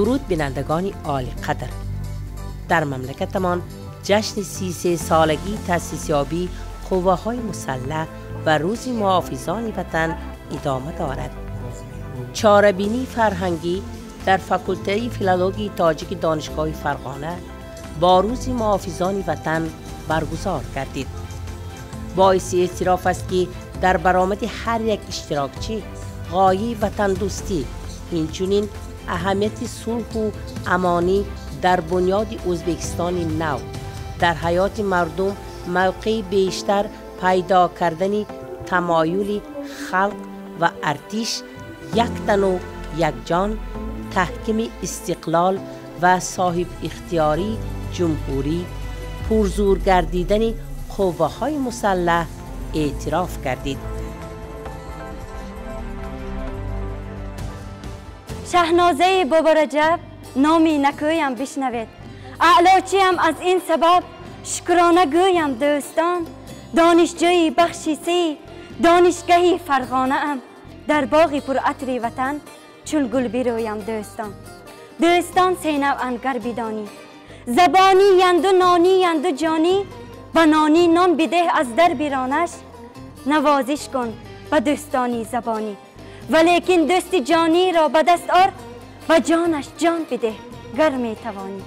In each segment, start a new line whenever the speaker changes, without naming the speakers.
درود بینندگان عالی قدر. در مملکتمان جشن 33 سالگی تأسیس یابی قوه‌های مسلح و روز محافظان وطن ادامه دارد. چاره‌بینی فرهنگی در فاکولته فیلولوژی تاجیک دانشگاه فرغانه با روز محافظان وطن برگزار گردید. باعث اعتراف است که در برآمد هر یک اشتراکچی غایه وطن دوستی، اینچنین اهمیت صلح و امانی در بنیاد ازبکستان نو در حیات مردم موقع بیشتر پیدا کردن تمایل خلق و ارتش یک تن و یک جان، تحکیم استقلال و صاحب اختیاری جمهوری، پرزور گردیدن قوه‌های مسلح اعتراف کردید.
شهنازه بابا رجب نامی نکویم بشنوید، اعلاچیم از این سبب شکرانه گویم دوستان. دانشجوی بخشی سی دانشگاهی فرغانه ام، در باغی پر عطر وطن چون گل برویم دوستان. دوستان سه نوع انگر بدانی، زبانی یند و نانی یند و جانی. به نانی نان بده از در بیرانش، نوازش کن به دوستانی زبانی. ولیکن دوست جانی را به دست آر، به جانش جان بده گر می توانی.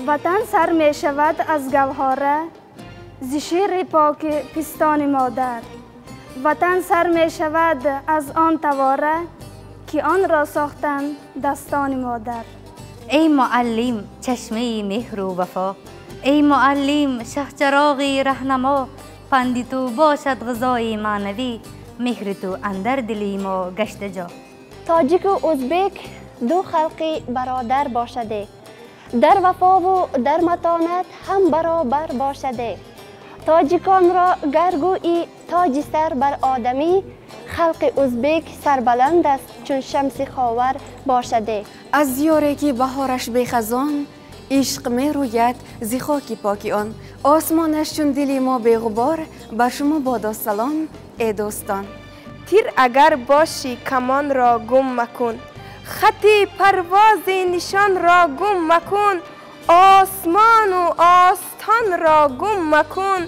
وطن سر می شود از گوهره، ز شیر پاک پستان مادر. وطن سر می شود از آن تواره، که آن را ساختند دستان مادر.
ای معلم چشمه مهر و وفا، ای معلم شه چراغ رهنما. پند تو باشد غذای معنوی، مهر تو اندر دلی ما گشته جا.
تاجیک و ازبک دو خلق برادر باشده، در وفا و در متانت هم برابر باشده. تاجیکان را گرگویی تاج سر بر آدمی، خلق ازبک سربلند است چون شمس خاور باشده.
از دیاری که بهارش بی خزان، عشق می روید ز خاک پاکی آن. آسمانش چون دل ما بی غبار، بر شما بادا سلام ای دوستان.
تیر اگر باشی کمان را گم مکن، خط پرواز نشان را گم مکن. آسمان و آستان را گم مکن،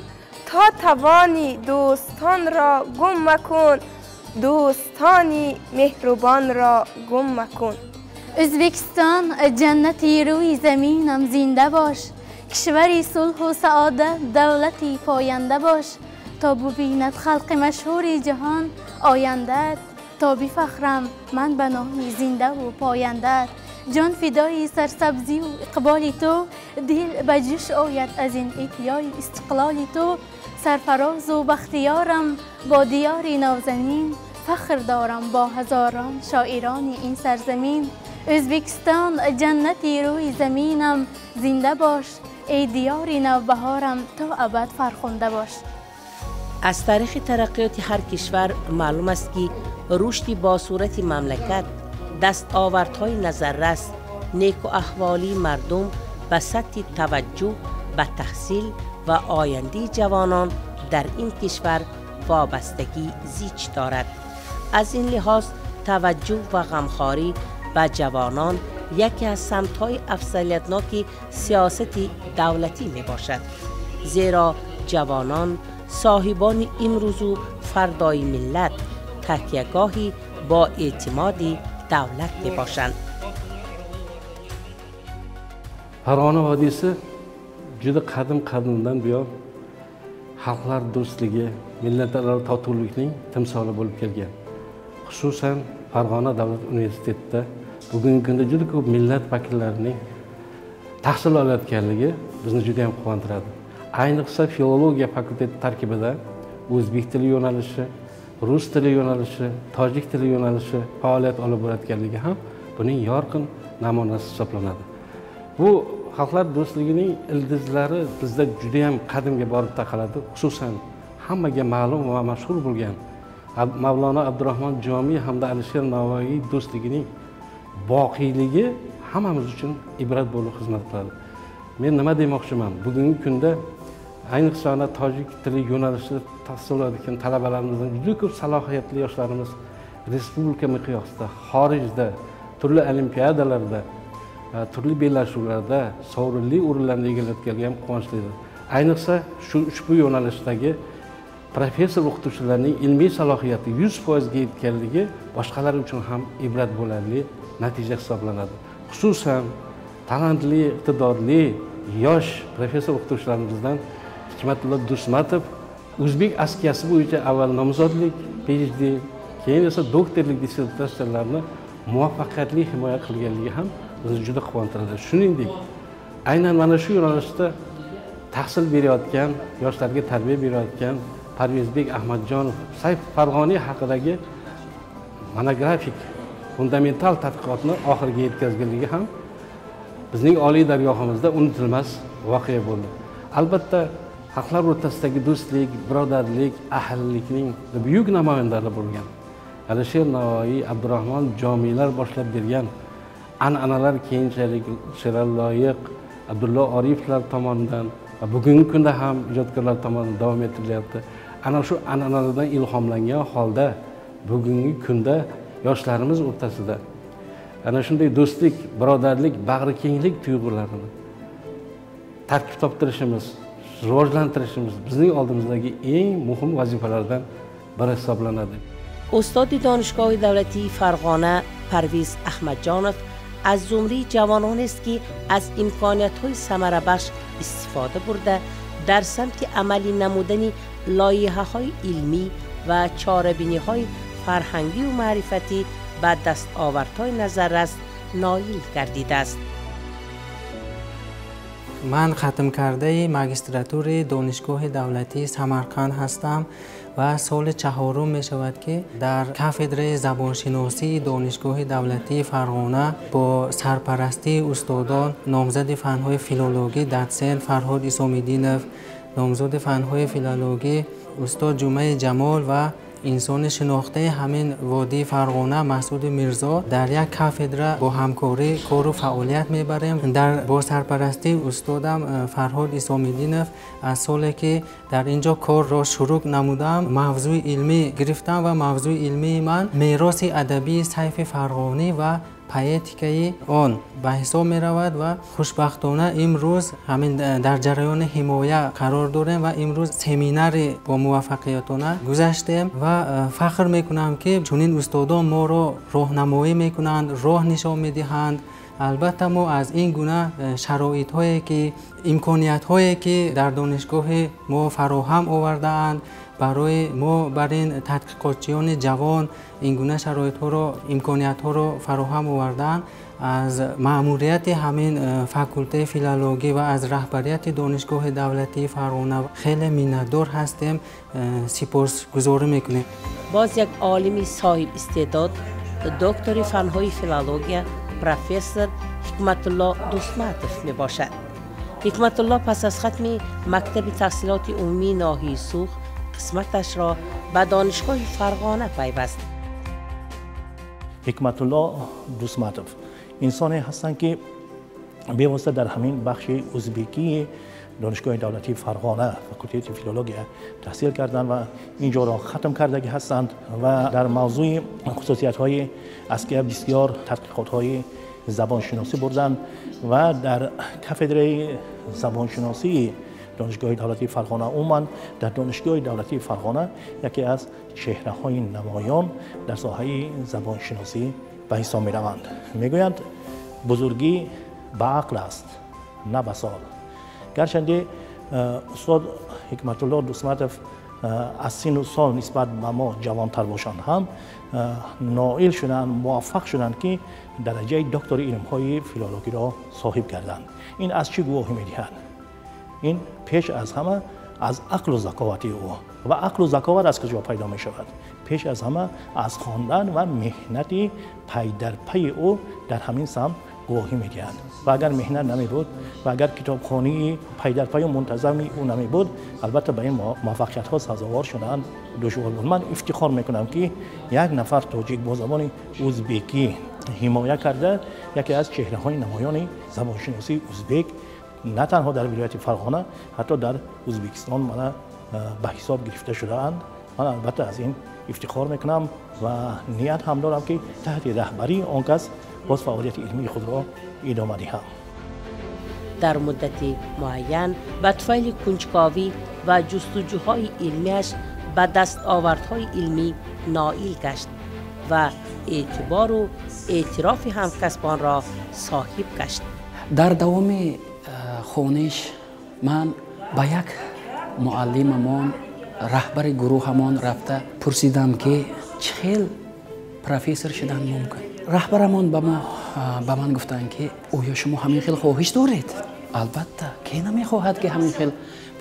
تا توانی دوستان را گم مکن. دوستانی مهربان را گم مکن.
ازبکستان جنتی روی زمینم زنده باش، کشوری صلح و سعادت دولتی پاینده باش. تا ببیند خلق مشهور جهان آینده، تا بفخرم من به نامی زنده و پاینده. جان فدای سرسبزی و اقبال تو، دل به جوش آید از این احیای استقلال تو. سرفراز و بختیارم با دیار نازنین، فخر دارم با هزاران شاعران این سرزمین. ازبکستان جنتی روی زمینم زنده باش، ای دیار نوبهارم تا ابد فرخنده باش.
از تاریخ ترقیات هر کشور معلوم است که رشد با صورت مملکت، دستاوردهای نظررس، نیک و احوالی مردم به سطح توجه به تحصیل و آینده جوانان در این کشور وابستگی زیچ دارد. از این لحاظ توجه و غمخواری به جوانان یکی از سمت‌های افضلیتناک سیاست دولتی می باشد، زیرا جوانان صاحبان امروز و فردای ملت، تکیه‌گاهی با اعتماد دولت می باشند.
Farg'ona vodiysi juda qadim qadimdan buyon xalqlar do'stligi, millatlararo totuvlikning timsoli bo'lib kelgan. Xususan Farg'ona davlat universitetida bugungi kunda juda ko'p millat vakillarining tahsil olayotganligi bizni juda ham quvontiradi. Ayniqsa filologiya fakulteti tarkibida o'zbek tili yo'nalishi, rus tili yo'nalishi, tojik tili yo'nalishi faoliyat olib borayotganligi ham buning yorqin namunasi hisoblanadi. Bu xalqlar do'stligining ildizlari bizda juda ham qadimga borib taqaladi. Xususan hammaga ma'lum va mashhur bo'lgan Mavlono Abdurahmon Jomiy hamda Alisher Navoiy do'stligining boqiyligi hammamiz uchun ibrat bo'lib xizmat qiladi. Men nima demoqchiman? Bugungi kunda ayniqsa tojik tili yo'nalishida tahsil oladigan talabalarimizdan juda ko'p salohiyatli yoshlarimiz respublika miqyosida, xorijda, turli olimpiadalarda turli bellashuvlarda sovrinli o'rinlarni egallayotganligi ham quvonchlidir. Ayniqsa shu ushbu yo'nalishdagi professor o'qituvchilarning ilmiy salohiyati 100% ga yetganligi boshqalar uchun ham ibrat bo'larli natija hisoblanadi. Xususan talantli, iqtidorli yosh professor o'qituvchilarimizdan Hikmatullo Do'stmatov o'zbek askiyasi bo'yicha avval nomzodlik, PhD, keyin esa doktorlik dissertatsiyalarini muvaffaqiyatli himoya qilganligi ham bizni juda quvontiradi. Shuningdek, aynan mana shu yo'nalishda tahsil berayotgan, yoshlarga tarbiya berayotgan Parvezbek Ahmadjonov Sayf Farg'oniy haqidagi monografik fundamental tadqiqotni oxiriga yetkazganligi ham bizning oliy dargohimizda unutilmas voqea bo'ldi. Albatta, xalqlar o'rtasidagi do'stlik, birodarlik, ahillikning buyuk namoyandalari bo'lgan Alisher Navoiy, Abdurahmon Jomiylar boshlab bergan an'analar keyinchalik Sherali Loyiq, Abdullo Oriflar tomonidan va bugungi kunda ham ijodkorlar tomonidan davom ettirilyapti. Ana shu an'analardan ilhomlangan holda bugungi kunda yoshlarimiz o'rtasida ana shunday do'stlik, birodarlik, bag'rikenglik tuyg'ularini tarkib toptirishimiz, rivojlantirishimiz bizning oldimizdagi eng muhim vazifalardan biri hisoblanadi.
Ustodi Donishgohi Davlatiy Farg'ona Parvez Ahmadjonov аз зумраи ҷавононест ки аз имкониятҳои самарабахш истифода бурда дар самти амалӣ намудани лоиҳаҳои илмӣ ва чорабиниҳои фарҳангию маърифатӣ ба дастовардҳои назаррас ноил гардидааст.
Ман хатмкардаи магистратураи Донишгоҳи давлатии Самарқанд ҳастам ва соли чаҳорум мешавад, ки дар кафедраи забоншиносии Донишгоҳи давлатии Фарғона бо сарпарастии устодон номзади фанҳои филологӣ дотсент Фарҳод Исомиддинов, номзади фанҳои филологӣ устод Ҷумъаи Ҷамол ва инсони шинохтаи ҳамин водии Фарғона Масъуди Мирзо дар як кафедра бо ҳамкорӣ кору фаъолият мебарем. Дар бо сарпарастии устодам Фарҳод Исомиддинов аз соле ки дар ин ҷо корро шурӯъ намудам, мавзӯи илмӣ гирифтам ва мавзӯи илмии ман мероси адабии Сайфи Фарғонӣ ва поэтикаи он ба ҳисоб меравад ва хушбахтона имрӯз ҳамин дар ҷараёни ҳимоя қарор дорем ва имрӯз семинари бо муваффақиятона гузаштем ва фахр мекунам, ки чунин устодон моро роҳнамоӣ мекунанд, роҳ нишон медиҳанд. Албатта мо аз ин гуна шароитҳое ки имкониятҳое ки дар донишгоҳи мо фароҳам овардаанд барои мо бар ин тадқиқотчиёни ҷавон ин гуна шароитҳоро имкониятҳоро фароҳам овардаанд, аз маъмурияти ҳамин факултаи филологӣ ва аз раҳбарияти Донишгоҳи давлатии Фарғона хеле миннатдор ҳастем, сипосгузорӣ мекунем.
Боз як олими соҳиб истеъдод, доктори фанҳои филология, профессор Ҳикматулло Дӯстматов мебошад. Ҳикматулло пас аз хатми мактаби таҳсилоти умумии ноҳияи Суғд қисматашро ба Донишгоҳи Фарғона пайваст.
Ҳикматулло Дӯстматов инсоне ҳастанд, ки бевосита дар ҳамин бахши узбекии Донишгоҳи давлатии Фарғона факултети филология таҳсил карданд ва ин ҷоро хатм кардагӣ ҳастанд ва дар мавзӯи хусусиятҳои аския бисёр тадқиқотҳои забоншиносӣ бурданд ва дар кафедраи забоншиносии Донишгоҳи давлатии Фарғона, умуман дар Донишгоҳи давлатии Фарғона яке аз чеҳраҳои намоён дар соҳаи забоншиносӣ ба ҳисоб мераванд. Мегӯянд, бузургӣ ба ақл аст, на ба сол. Гарчанде устод Ҳикматулло Дӯстматов аз сину сол нисбат ба мо ҷавонтар бошанд ҳам, ноил шуданд, муваффақ шуданд, ки дараҷаи доктори илмҳои филологиро соҳиб карданд. Ин аз чӣ гувоҳӣ медиҳад? Ин пеш аз ҳама аз ақлу заковати ӯ. Ва ақлу заковат аз куҷо пайдо мешавад? Пеш аз ҳама аз хондан ва меҳнати пайдарпайи ӯ дар ҳамин самт гувоҳӣ медиҳад. Ва агар меҳнат намебуд ва агар китобхонии пайдарпаю мунтазами ӯ намебуд, албатта ба ин муваффақиятҳо сазовор шуданд душвор буд. Ман ифтихор мекунам, ки як нафар тоҷик бо забони узбекӣ ҳимоя карда яке аз чеҳраҳои намоёни забоншиносии узбек на танҳо дар вилояти Фарғона, ҳатто дар Узбекистон мана ба ҳисоб гирифта шудаанд. Ман албатта аз ин افتخار میکنم و نیت هم دارم که تحت رهبری آن کس باز فعالیت علمی خود را ادامه دهم.
در مدت معین به طفیل کنجکاوی و جستجوهای علمیش به دستاوردهای علمی نائل گشت و اعتبار و اعتراف همکسبان را صاحب گشت.
در دوام خونش من با یک معلممان، رهبر گروهمان رفته پرسیدم که چه پروفسور شدن ممکن. رهبرمان به من گفتند که اویا شما همین خیلی خواهش دارید؟ البته که نمیخواهد که همین خیلی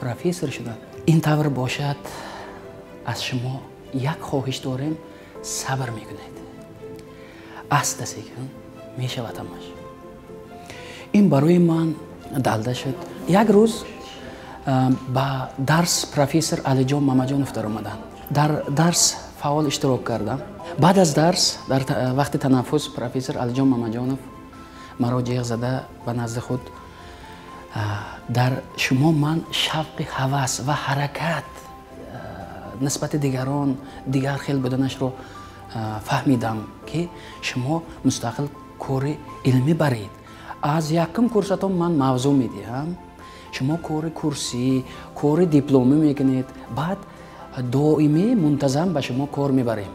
پروفسور شدن. این طور باشد از شما یک خواهش داریم، صبر میکنید. از دستگاه میشود همش. این برای من دلده شد. یک روز با درس پروفسور علیجان ماماجانов در آمدن. در درس فعال اشتراک کردم. بعد از درس در وقت تنفس پروفسور علیجان ماماجانов مرا جیغ زده به نزد خود، در شما من شوق هوس و حرکت نسبت دیگران دیگر خیل بدنش رو فهمیدم که شما مستقل کار علمی برید. از یکم کورستون من موضوع میدهم، شما کار کورسی، کار دیپلمی میکنید، بعد دائمی منتظم به شما کار میبریم.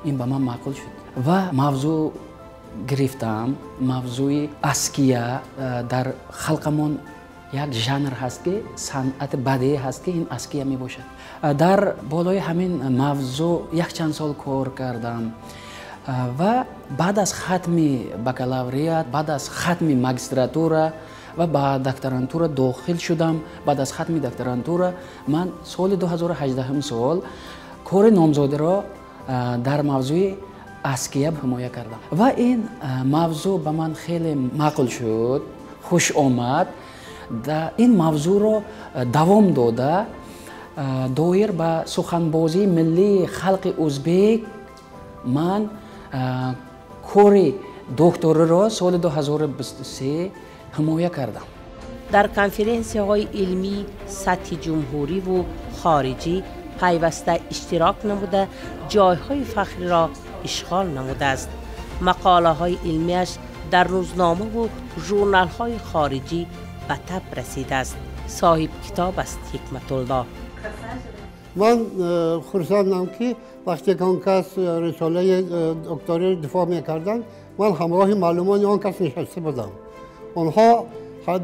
این به من معقول شد و موضوع گرفتم، موضوع اسکیه. در خلقمون یک ژانر هست که صنعت بدیع هست که این اسکیه می باشد. در بالای همین موضوع یک چند سال کار کردم و بعد از ختم بکالوریات، بعد از ختم магистратура و با دکترانتورا داخل شدم. بعد از ختم دکترانتورا من سال 2018 سال کار نامزدی را در موضوع اسکیه حمایت کردم و این موضوع به من خیلی معقول شد، خوش آمد. این موضوع را دوام داده دایر به سخنبازی ملی خلق ازبک من کار دکتری را سال 2023 حمایت کردم.
در کنفرانس های علمی سطح جمهوری و خارجی پیوسته اشتراک نموده، جایهای فخری را اشغال نموده است. مقاله های علمیش در روزنامه و ژورنال های خارجی به تب رسیده است. صاحب کتاب است حکمت الله.
من خرسندم که وقتی که آن کس رساله دکتری دفاع میکردن، من همراه معلمان آن کس نشسته بودم. آنها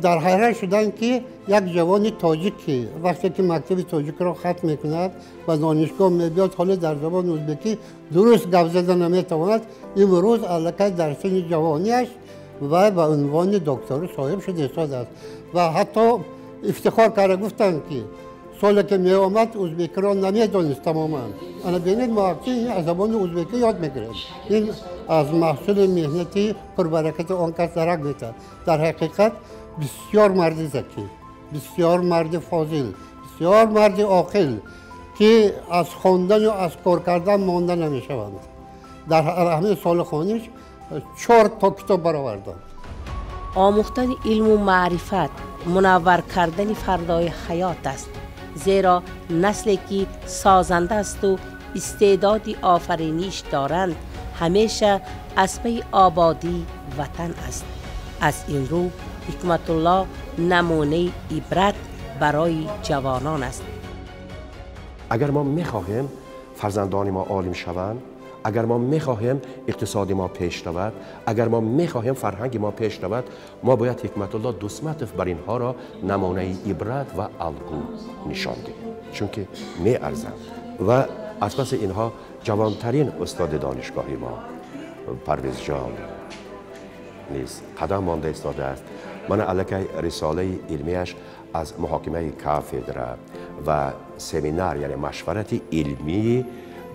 در حیرت شدند که یک جوان تاجیک که وقتی که مکتب تاجیک را ختم میکند و دانشگاه میبیاد، حالا در زبان ازبکی درست گپ زدن نمیتواند، امروز الکی در سن جوانیش و به عنوان دکتر صاحب شده ایستاده است و حتی افتخار کرده گفتند که سالی که می آمد ازبکی را نمیدانست تماما. انا ببینید ما از زبان ازبکی یاد میگیریم. این از محصول مهنتی پربرکت آن کس درک میده. در حقیقت بسیار مرد ذکی، بسیار مرد فاضل، بسیار مرد عاقل که از خواندن و از کار کردن مانده نمیشوند. در همه سال خوانش 4 تا کتاب برآوردند.
آموختن علم و معرفت منور کردن فردای حیات است، زیرا نسلی که سازنده است و استعداد آفرینش دارند همیشه از پی آبادی وطن است. از این رو حکمت الله نمونه عبرت برای جوانان است.
اگر ما میخواهیم فرزندان ما عالم شوند، اگر ما میخواهیم اقتصاد ما پیش رود، اگر ما میخواهیم فرهنگ ما پیش رود، ما باید حکمت الله دوستمتف بر اینها را نمونه عبرت و الگو نشان دهیم، چون که میارزند. و از پس اینها جوانترین استاد دانشگاهی ما پرویز جان نیز قدم مانده ایستاده است. من الکی رساله علمیش از محاکمه کافدره و سمینار یعنی مشورت علمی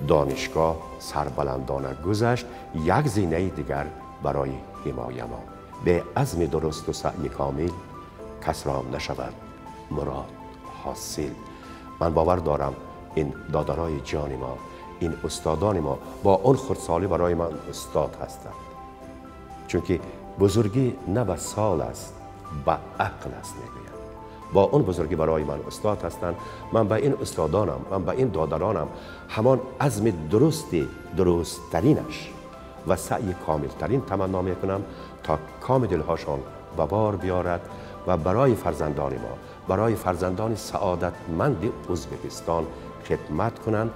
دانشگاه سربلندانه گذشت، یک زینه دیگر برای حمایه ما. به عزم درست و سعی کامل کس را نشود مراد حاصل. من باور دارم این دادرای جان ما، این استادان ما با آن خردسالی برای من استاد هستند، چون که بزرگی نه به سال است، به عقل است میگویند. با اون بزرگی برای من استاد هستند. من به این استادانم، من به این دادرانم همان عزم درستی، درستترینش و سعی کاملترین تمنا میکنم تا کام دلهاشان به بار بیارد و برای فرزندان ما، برای فرزندان سعادتمند ازبکستان خدمت کنند.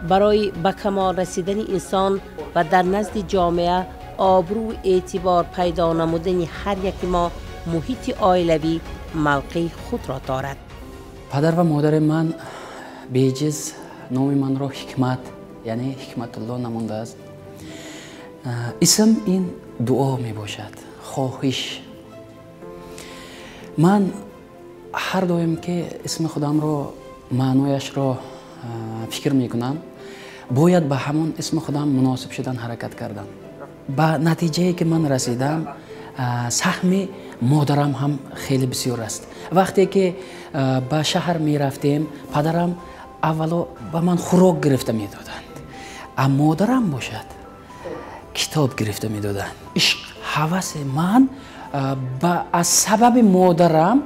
برای به کمال رسیدن انسان و در نزد جامعه آبرو اعتبار پیدا نمودن هر یک ما محیط عائلوی موقع خود را دارد.
پدر و مادر من بیجز نام من را حکمت، یعنی حکمت الله نمانده است. اسم این دعا می باشد، خواهش. من هر دایم که اسم خودم را معنایش را فکر می کنم، باید به همون اسم خودم مناسب شدن حرکت کردم. به نتیجه که من رسیدم سهم مادرم هم خیلی بسیار است. وقتی که به شهر می رفتیم پدرم اولا به من خوراک گرفته می دادند، اما مادرم باشد کتاب گرفته می دادند. عشق هوس من از سبب مادرم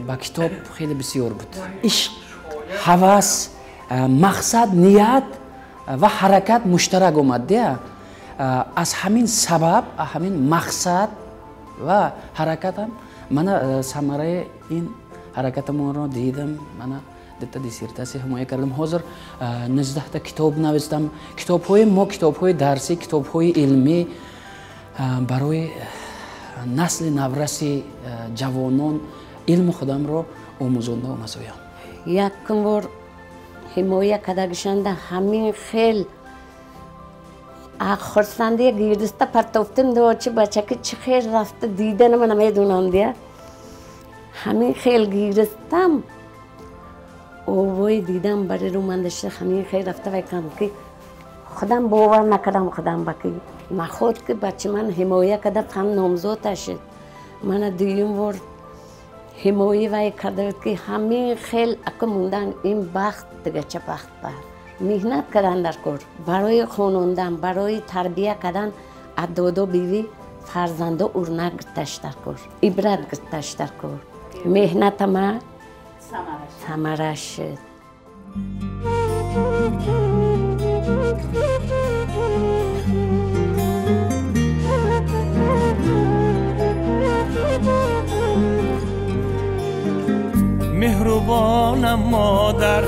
به کتاب خیلی بسیار بود. عشق، هوس، مقصد، نیت و حرکت مشترک آمد. از همین سبب، همین مقصد و حرکتم من ثمره این حرکتم را دیدم. من دتا دیسرتاسیه حمایت کردم. حاضر 19 تا کتاب نوشتم. کتاب‌های ما کتاب‌های درسی، کتاب‌های علمی برای نسل نورس جوانان علم خودم را آموزانده آموزیم.
یک بار حمایت کردگشنده همین خیل خرسندی گیرسته پرتوفتم دو چه بچه که چه خیر رفته دیدن من نمیدونم دیگه. همین خیل گیرستم اوی دیدم برای رو من داشته همین خیل رفته و کم که خودم باور نکردم خودم بکی نخود که بچه من حمایت کرده هم نامزد شد. من دویم بار حمایت وای کرده بود که همین خیل اکو موندن این بخت دیگه چه بخت بر مهنت کردن در کار برای خوانندن برای تربیه کردن از دادا بیوی فرزنده ارنگ گرتش در کار عبرت گرتش در کار مهنت ما ثمره شد.
مهربانم مادر،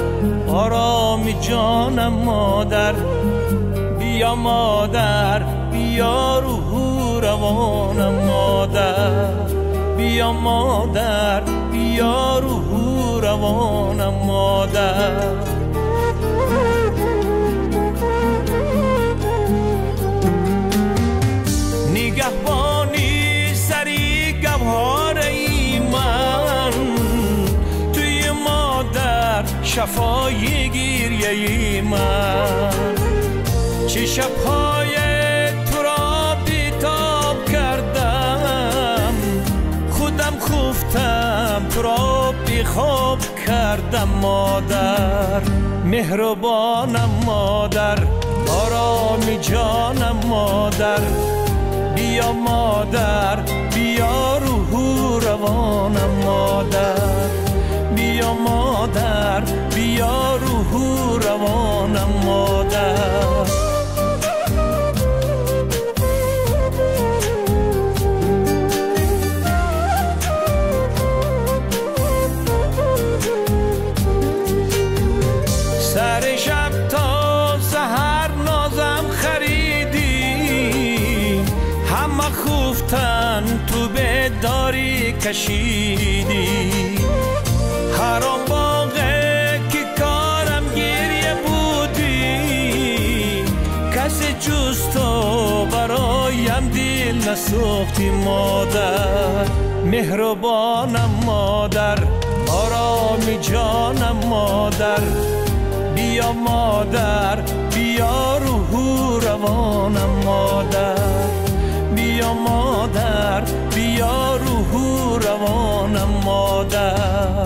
آرام جانم مادر، بیا مادر بیا روح روانم مادر، بیا مادر بیا روح روانم مادر. نگهبانی سری گوهره ای من، توی مادر شفای گریه من، چه شبهای تو را بیتاب کردم، خودم خفتم تو را بیخواب کردم مادر. مهربانم مادر، آرام جانم مادر، بیا مادر بیا روح روانم مادر، بیا مادر بیا روح روانم مادر. سر شب تا سحر نازم خریدی، همه خفتن تو به داری کشیدی، هر آن باغه که کارم گریه بودی، کسی جز تو برایم دل نسوختی مادر. مهربانم مادر، آرام جانم مادر، بیا مادر بیا روح روانم مادر، بیا مادر بیا روح روانم مادر.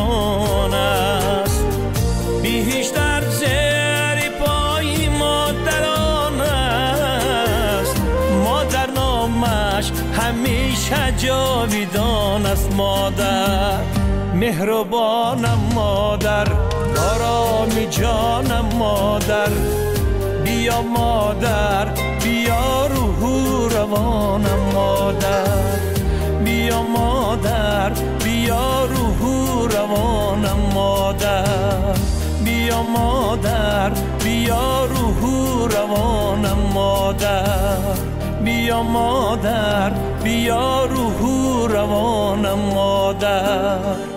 جاویدان است. بهشت در زیر پای مادران است، مادر نامش همیشه جاویدان است. مادر مهربانم مادر، آرامی جانم مادر، بیا مادر بیا روح روانم مادر، بیا مادر بیا روح روانم مادر، بیا مادر بیا روح روانم مادر، بیا مادر بیا روح روانم مادر.